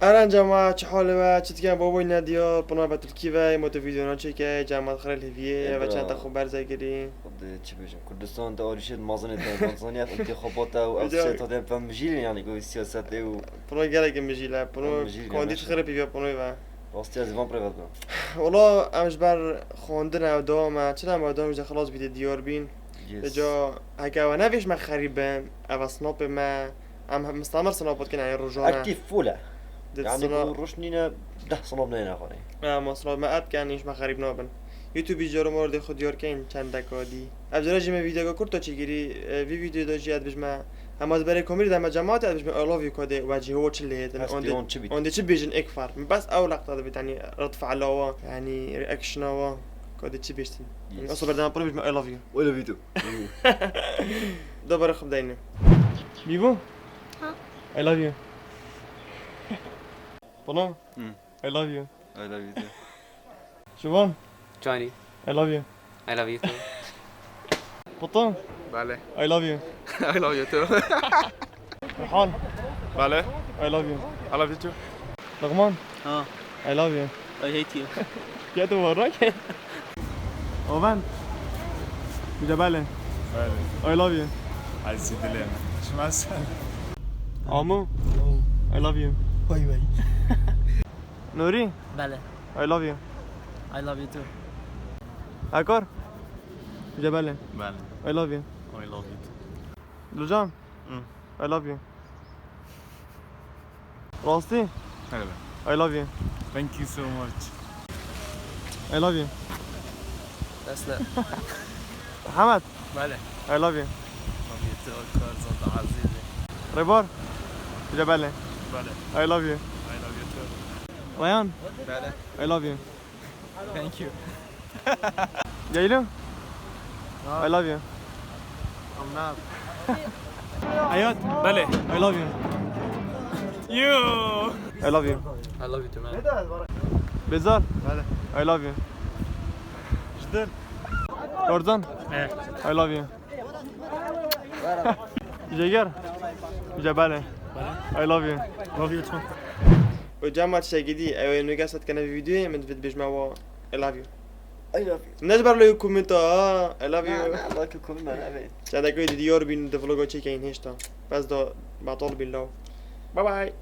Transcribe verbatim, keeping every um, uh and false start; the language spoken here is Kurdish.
Eren cema, çi halê we? Çi dikin? Babo ne diyor? Pınar ve Türkiye ve moto videona çeke, cema xirel hediye ve çanta xo berze girî. Xwedê çi bêjim? Kurdistan de arîşê mezin e, te mezin e, intixabat e û ev Güzel. Siyasete em mijîlin, yani ku siyasetê û Pınar gerek mijîle, Pınar Mijîl kondît gelmez. Xirep iviye Pınar ve. Rastî ez van privat bim. Wala em ji ber xwendin ew dawam e, çi ne em ew dawam ji xelas bî dê diyar bîn. Yes. Ca heke we nevêş me xerîb bin, ev snapê me, em mistamir snap dikin, yani rojane. Aktif full e. Dit Yani sina- ku roj nîne, deh snap neyne xwarê. Em snap me et ken, hiç me xerîb nabin. YouTube jî caro mordê xwe diyar kein çendeka dî. Ev cara jî me videoka kurta çêkirî, e, vî videoda jî ez dibêjme, hema ez berê komîrî de me cemaatê ez dibêjme I love you kodê we cihê çi lê din. Hestî Ondê, on çi bît? Ondê çi bêjin ek far. Bes ew leqta dibît, yani red fala wa, yani reactiona wa. Kodê çi bêjtin. Yes. Yani asıl berdem pırı bêjme I love you. I love you too. Dobara xwe bideyne. Bîbû? Ha. I love you. Pınar? Hmm. I love you. I love you too. Şivan? Johnny. I love you. I love you too. Putu? Bale. I love you. I love you too. Rehan? Bale. I love you. I love you too. Luqman? Ha. I love you. I hate you. Ya tu var ki. Oven? Bî de bale. Bale. I love you. Ay zî dilê min. Çima sen? Amu? I love you. Vay vay. Nuri? Bale. I love you. I love you too. Akar? Bî de bale. Bale. I love you. I love you too. Lucan? Hmm. I love you. Rastî? Hele. I love you. Thank you so much. I love you. That's not. Hemed? Bale. I love you. Love you too, Karzan da Azizi. Rebar? Bî de bale. Bale. I love you. I love you too. Ryan? Bale. I love you. Thank you. Geylo? I love you. I'm not. Hayat? Bale. I love you. You. I love you. I love you too, man. Bezar? Bale. I love you. Jidil? Tarzan? Eh. I love you. Jeger? Bî de bale. Bale. I love you. Love you too. Û cema çekidî, ew ê nûke set kene vî videoyê, min divê dibêjme wa I love you. I love you. Ne ji ber like û komenta, ha? I love you. Na, na, like û komenta nebe. Çendek wê didiyar bîn, di vloga çêkeyin hêşta. Bes da betal bîn law. Bye bye.